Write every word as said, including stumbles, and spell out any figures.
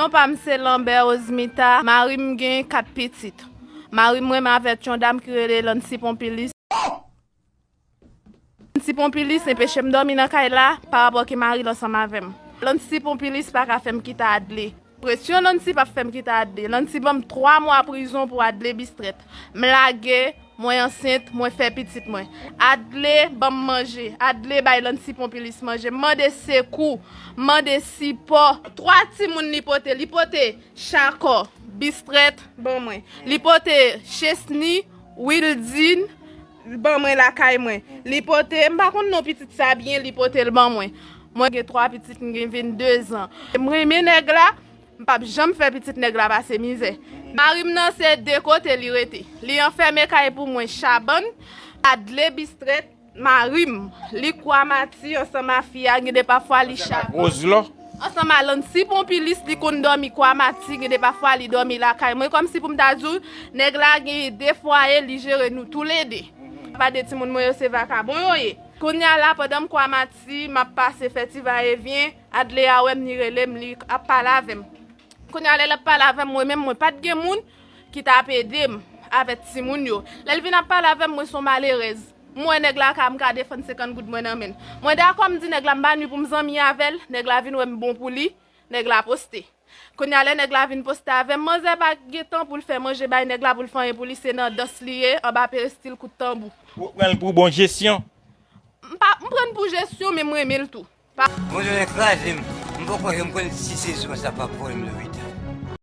Non pa m se Lambert Osmita, mari m gen kat pitit. Mari m renmen avèk yon dam ki rele Lancy Pompilus. Lancy Pompilus enpeche m dòmi nan kay la pa rapò ke mari l ansanm avè m. Lancy Pompilus pa ka fè m kite Adley. Presyon Lancy p ap fè m kite Adley. Lancy ban m twa mwa prizon pou Adley Bistrèt. M lage, mwen ansent, mwen fè pitit mwen. Adley ban m manje. Adley bay Lancy Pompilus manje. M mande sekou, m mande sipò. Twa timoun li pote. Li pote Chakò, Bistrèt, ban mwen. Li pote Chesny, Wildin, ban mwen lakay mwen. Li pote, m pa konn non pitit sa byen, li pote l ban mwen. Mwen gen twa pitit, m gen vennde zan. M renmen nèg la, m p ap janm fè pitit nèg la pase mizè. Mari m nan se de kote li rete. Li anfème kay pou mwen Chabann, Adley Bistrèt, mari m, li Kwamati ansanm a fi a, gen de pafwa li Chabann. Ansanm a Lancy Pompilus, li konn dòmi Kwamati, gen de pafwa li dòmi lakay mwen. Kòmsi pou m ta di w, nèg la gen de fwaye, li jere nou toulede. Pa de timoun mwen yo, se vakabon yo ye. Kounye a la, pandan m Kwamati, m ap pase fè ti vayevyen, Adley a wè m, li rele m, li ap pale avè m. Kounye a, lè l ap pale avè m, mwen menm, mwen pa t gen moun ki t ap ede m avèk timoun yo. Lè l vin ap pale avè m, mwen se yon malerèz. M wè nèg la ka, m ka defann senkant goud mwen nan men l. Mwen dakò, m di nèg la m pa ni pou m zanmi avè l, nèg la vin wè m bon pou li, nèg la poste. Kounye a lè nèg la vin poste avè m, manzè pa gen tan pou l fè manje bay nèg la, pou l fè anyen pou li, se nan dans li ye, anba perestil kout tanbou. Ou pran l pou bon jesyon? M pa, m pran l pou jesyon, men m renmen l tou. Pa Bonjou, nèg kraze m. M poko janm konn si se zwa sa p ap voye m leve.